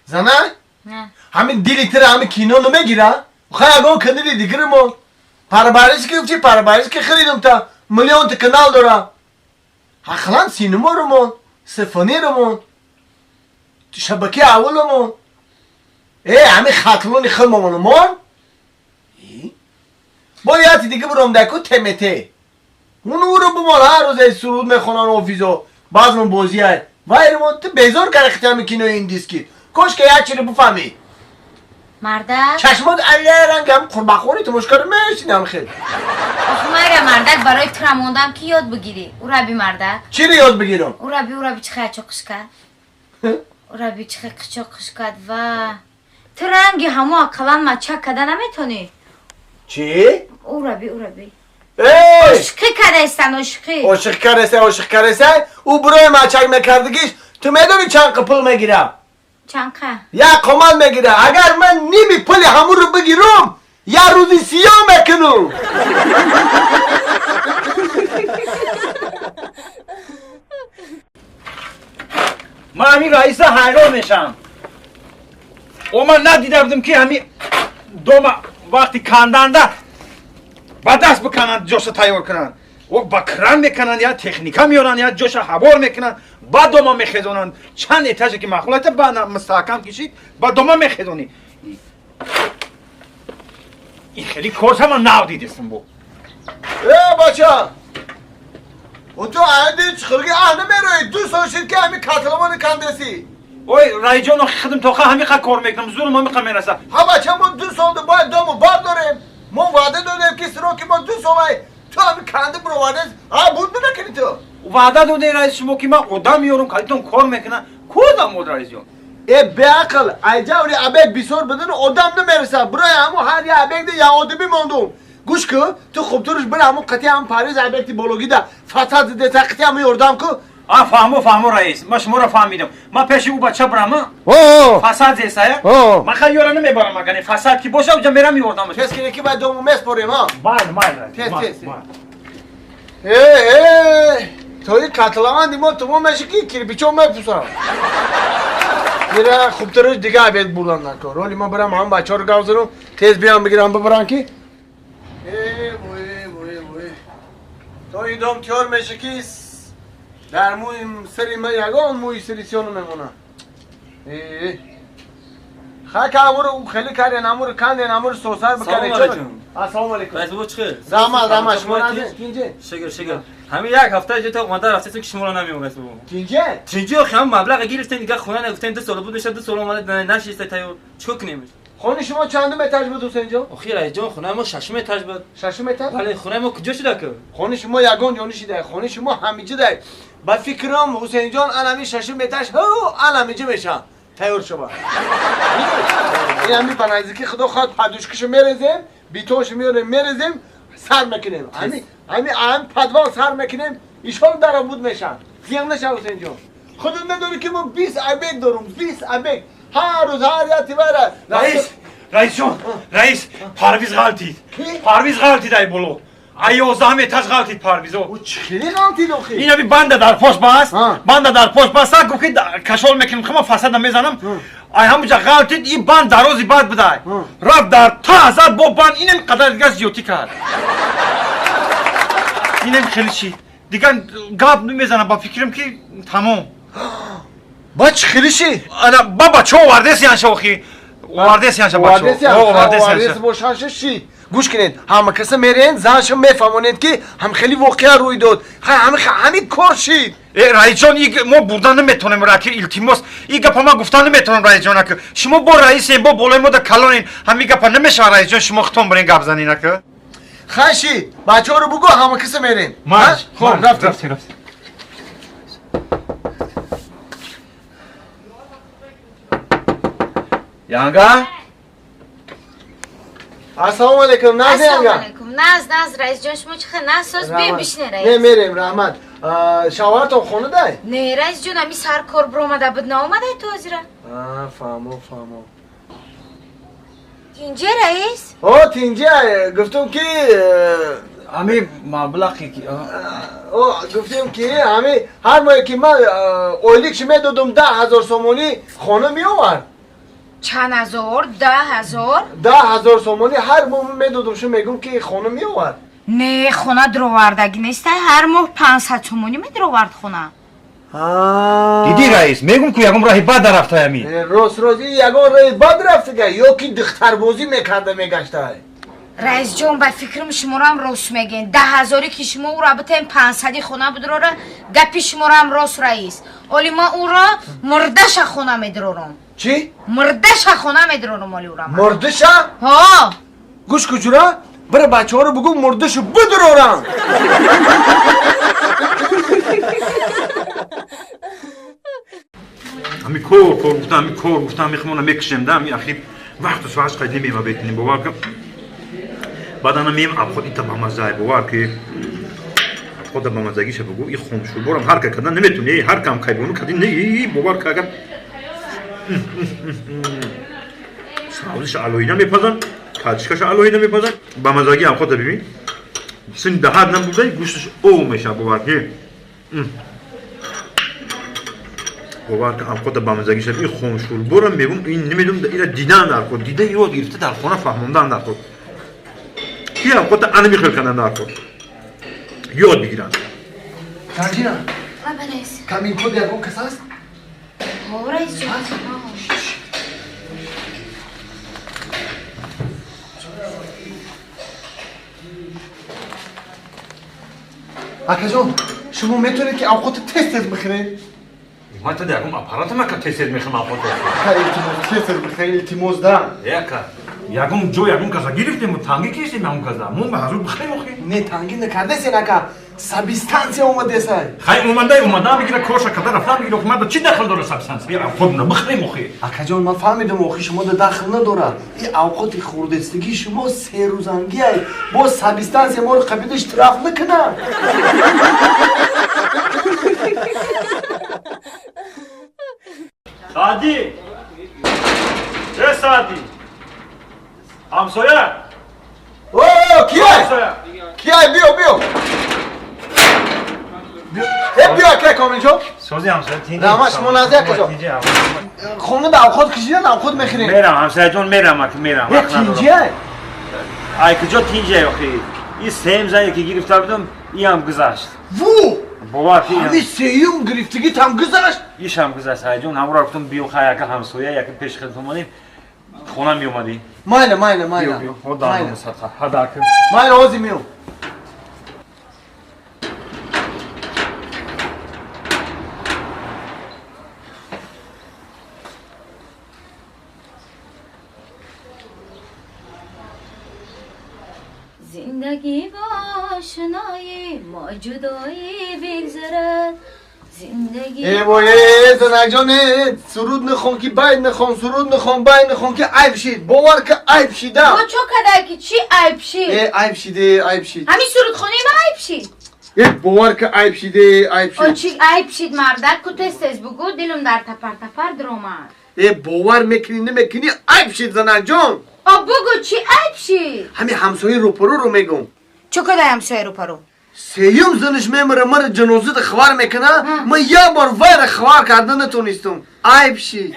Зана? Ҳамин дили тира ҳамин кино намегира? Хай ягон канали дигирмо. Парвариш ки гуфти, парвариш ки харидум, та миллионта канал дора. Ақлан синемаромон, симфониромон, шабакаи авваломон. Э, ҳамин хатлони хилмомономон. Бо яти дига буром даку ТМТ. Уну уро бумон, ҳар рӯз суруд мехонан офизо, баъзмон бозиай. Вайромон ту безор карахти ҳамин кинои индиски. Кошка як чиро бифаҳмӣ. Мардак. Чашмот алла ранг ҳам қурбақхӯри тамошокар мешинам хел. Охи майра, мардак, барои тура мондам ки ёд бигирӣ. Ураби, мардак. Чиро ёд бигирам? Ураби, ураби, чихе ачоқиш кард. Ураби, чихе қичоқиш кард ва ту ранги ҳамо ақаллан мачак када наметонӣ. Чӣ? Ураби, ураби. Эй! Ошиқӣ кадаистан, ошиқӣ. Ошиқ каресай, ошиқ каресай, ӯ бурои мачак мекардагиш, ту медонӣ чанд қа пул мегирам? Чанқа? Як қомат мегира. Агар ман ними пули ҳамонро бигирам, як рӯзи сиёҳ мекунам. Ман ҳамин раиса ҳайрон мешавам. О, ман надида будам, ки ҳамин дома вақти канданда ба даст бикананд, ҷоша тайёр кунанд. О, ба кран мекунанд, я техника меоранд, я ҷоша ҳавор мекунанд, ба дома мехезонанд. Чанд этаже ки маъқул айта, ба мустаҳкам кишид, ба дома мехезонӣ. Ин хеле корса ман нав дидистам бо. Э, бача! О, ту ади чиқирги аҳ намерои, 2 сол шид ки ҳамин котловани кандесӣ. Ой, раиҷон, охи хидм тоқа ҳамиқа кор мекунам, зурум ҳамиқа мераса. Ҳа, бача, мо 2 солда бояд дому бардорем. Мо ваъда додем, ки сроки мо 2 солай, ту ҳамин канди бировардес, а буд намекунӣ ту. Ваъда доде, раис, шумо ки ман одам меёрам, калитон кор мекунам. Кудам од, раисҷон? Э, беақл, айҷаври объект бисёр бидуни одам намераса. Бирои ҳамун ҳар як объекти як одамӣ мондум. Гӯш ку, ту хубтурш бира ҳамун қати ҳам парвиз объекти бологида фасад зидеса, қати ҳамун ёрдам ку. А, фаҳмо, фаҳмо, раис, ман шуморо фаҳмидам. Ман пеши ӯ бача бирам, фасад зесая. Ман хай ёра намебарам, агане фасад ки боша, уҷа мерам, ёрдам. Тез кине, ки баъд дому меспорем, ҳа. Майли, майли. Тез, тез. Э, э, тои котлованди мо тамом меша, ки кирпичо мепусам. Мира хубтараш дига объект бурдан накор. Роли ма бирам ҳам бачаҳоро гав занам, тез биям бигирам бибарам ки. Э, вой, вой, вой. То ин дом тиёр меша, ки дар мӯи сари ман ягон мӯи сари сиён мемона. Э, хай амуро хеле карден, амуро канден, амуро сосар бикарден. Салом алейкум. Ассалому алейкум. Раис бобо, чӣ хел? Раҳмат, раҳмат, шумо назин? Тинҷе? Шукр, шукр. Ҳамин як ҳафта ҷо то омада рафтесем, ки шуморо намеём, раис бобо. Тинҷе? Тинҷи, охи ҳам маблағ гирифтем, дигар хона нагуфтем, 2 сол буд мешад, 2 сол омада нашиста тайёр. Чикор кунем? Хони шумо чандум этаж буд, Ҳусейнҷон? Охи, раисҷон, хонаи мо шашум этаж буд. Шашум этаж? Бале, хонаи мо куҷо шуда ку? Хони шумо ягон ҷо нишида, хони шумо ҳамиҷа дай. Ба фикрам, Ҳусейнҷон, ан ҳамин шашум этаж, ҳу, ан ҳамиҷа мешавам. Тайёр шава. Ин ҳами ба наздики, худо хоҳад, подушкашо мерезем, бетоншо меорем, мерезем, сар мекунем. Ҳами подвал сар мекунем, ишол даробуд мешавад. Зиён нашав, Ҳусейнҷон. Худат медонӣ, ки мо 20 объект дорум, 20 объект. Ҳар рӯз ҳар як тивара. Раис, раисҷон, раис, Парвиз ғалтид. Парвиз ғалтид, ай боло. Ай 11-ам этаж ғалтид Парвизо. Ӯ чӣ хеле ғалтид охи? Ин аби банда дар пош баст, банда дар пош баст, гуфт ки кашол мекунем, хама фасада мезанам. Ай ҳамуҷа ғалтид, ин банд дарози бад будай. Рафт дар та зад бо банд, инем қадар дигар зиёдтӣ кард. Инем хеле шид. Дигар гап намезанам, ба фикрам ки тамом. Ба чӣ хеле шид? Ана ба бачо овардес янша охи. Овардес янша бачо. Овардес бошанша шид. Гӯш кунед, ҳама каса мерен, заншо мефаҳмонед, ки ҳам хеле воқеа рӯй дод. Ҳамин кор шид. Э, раисҷон, мо бурдан наметонем, раки, илтимос, и гапа ман гуфтан наметонам, раисҷон, ака. Шумо бо раисем, бо болои мо да калонен, ҳамин гапа намешавад, раисҷон, шумо худтон бурен гап занин, ака. Хай, шид, бачаҳоро бугӯ, ҳама каса мерем. Хоб, рафтем, рафтем. Янга? Ассалому алейкум, наз, янга. Ассалому алейкум. Наз, наз, раисҷон, шумо чӣ хел? Наз, соз бием, бишне, раис. Не, мерем, раҳмат. Шавҳартон хона дай? Не, раисҷон, ами сар кор биромада буд, наомадай то ҳозира. Фаҳмо, фаҳмо. Тинҷе, раис? О, тинҷе, гуфтум ки ҳами маблағе ки О, гуфтем ки ҳами ҳар моҳе ки ман ойликши медодум 10 000 сомонӣ, хона меовард. Чанд ҳазор? 10 000? 10 000 сомонӣ ҳар моҳ медодум, шу мегум ки хона меовард. Не, хона дровардагӣ неста, ҳар моҳ 500 сомонӣ медровард хона. Диди, раис, мегум ку ягон раҳи бад рафта ами. Рост, рост, ягон раҳи бад рафтага ё ки духтарбозӣ мекарда мегашта. Раисҷон, ба фикрам, шуморам рост мегӯен. 10 000-е ки шумо ӯро битаем, 500-и хона бидурора, гапи шуморам рост, раис. Оли ман ӯро мурдаша хона медурорам. Чӣ? Мурдаша хона медурорам оли ӯра. Мурдаша? Ҳо. Гӯш куҷура, бира бачаҳоро бугӯ мурдашу бидурорам. Ами кор, кор гуфтам, ами кор гуфтам, мехмона мекушем да, ами ахир вақту соатш қайд намема бекунем, бовар кун. Баъд ана меем абход ита бамазай, бовар ки абхода бамазагиша бугӯ, и хомшӯрборам ҳар ка кардан наметуни, ҳар кам кайбону кади не, бовар ка, агар савзиша алоҳида мепазан, качкаша алоҳида мепазан, бамазаги абхода бибин. Син даҳад набудай, гӯшташ ов мешавад, бовар ки. Бовар кун, абхода бамазагиша ин хомшӯрборам мегум, ин намедонам, ира дидан дар худ, дида ёд гирифта, дар хона фаҳмондан дар худ. Ки абхода ана михел кардан дар худ. Ёд бигиранд. Санҷина. Камин код ягон кас аст? Ҳо, раисҷон. Акаҷон, шумо метавонед ки авқоти тез тез бихӯред? Ман та ягон аппаратам, ака, тез тез мехӯрам авқото. Илтимос, тез тез бихӯред, илтимос да. Яка. Ягон ҷо ягон каса гирифтем, тангӣ киштем ягон каса. Мо ба ҳазур бихӯрем охи. Не, тангӣ накардесен, ака. Сабистансия омадесай. Хай, омадай, омада бигира, корша када рафта бигира, охи мада чӣ дахл дора сабистансия? Авқотна бихӯрем охи. Акаҷон, ман фаҳмидам, охи шумо да дахл надорад. И авқоти хурдестигии шумо серӯзангиай. Боз сабистансия моро қабида штраф накунад. Саъдӣ! Э, Саъдӣ! Ҳамсоя! О, кияй? Кияй, биё, биё. Э, биё, ака Комилҷон. Сози, ҳамсоя, тинҷи. Раҳмат, шумо нази, акаҷон. Хона да авқот кишидан, авқот мехӯрем. Мерам, ҳамсояҷон, мерам, ака, мерам. Э, тинҷиай? Ай, куҷо тинҷиай охи? И сеюм зане ки гирифта будам, иам гузашт. Ву! Бовар ки ҳами сеюм гирифтагитам гузашт? Ишам гузашт, ҳайҷон, ҳамуро гуфтам, биё, хай, ака ҳамсоя, яка пеши хидмат омадем, хона меомадӣ. Майла, майла, майла. Майла, ҳозир меом. Зиндагӣ бо ошноӣ мо ҷудоӣ бигзарад, зиндагӣ. Э вой, э, занакҷон, э, суруд нахон ки байд нахон, суруд нахон, байд нахон ки айб шид, бовар ки, айб шида. Бо чо кадай ки чӣ айб шид? Э, айб шиде, айб шид. Ҳамин сурудхонаи ма айб шид? Э, бовар ки, айб шиде, айб О, шид. чӣ айб шид, мардак, ку тез тез бугӯ, дилум дар тапар тапар дуромад. Э, бовар мекунӣ, намекунӣ, айб шид, занакҷон. О, бугӯ, чӣ айб шид? Ҳамин ҳамсояи рӯпарӯро мегӯм. Чо кадай ҳамсояи рӯпарӯ? Сеюм занаш мемира, мара ҷанозада хабар мекуна, ман як бор вайра хабар карда натонистам, айб шид.